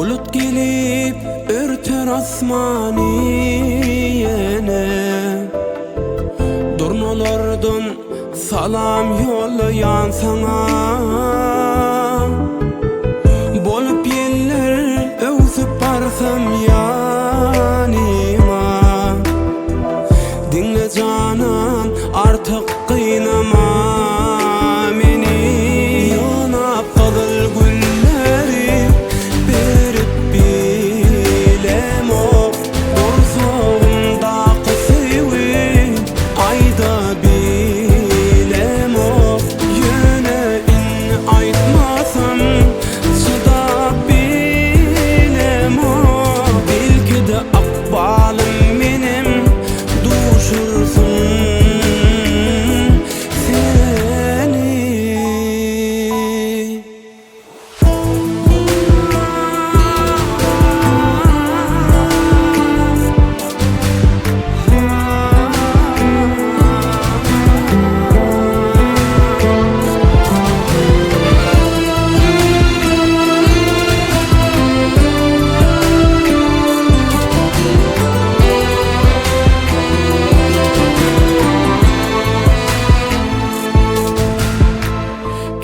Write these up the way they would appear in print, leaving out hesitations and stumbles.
Bulut gelip örter asmany ýene. Durnalardan salam ýollaýan saňa. Bolup ýeller öwsüp barsam ýanyňa. Diňle janan artyk gynama meni. Ýygnap gyzyl gülleri berip bilemok. Gursagymdaky söýgi aýda bilemok. Ýöne indi aýtmasam çydap bilemok. Belki-de ykbalym menem duşursyn seni.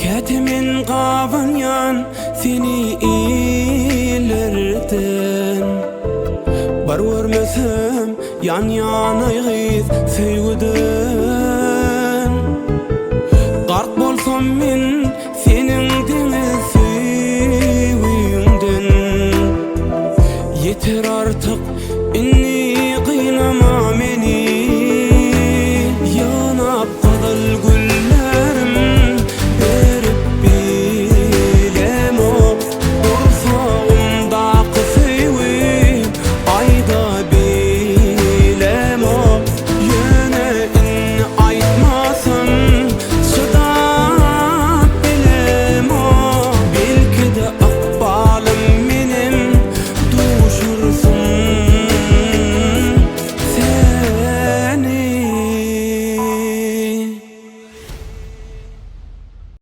Käte men gabanýan seni illerden Bar görmesem ýanýan-aý gyz söýgüden Gark bolsam men seniň deňiz söýgüňden Ýeter artyk indi.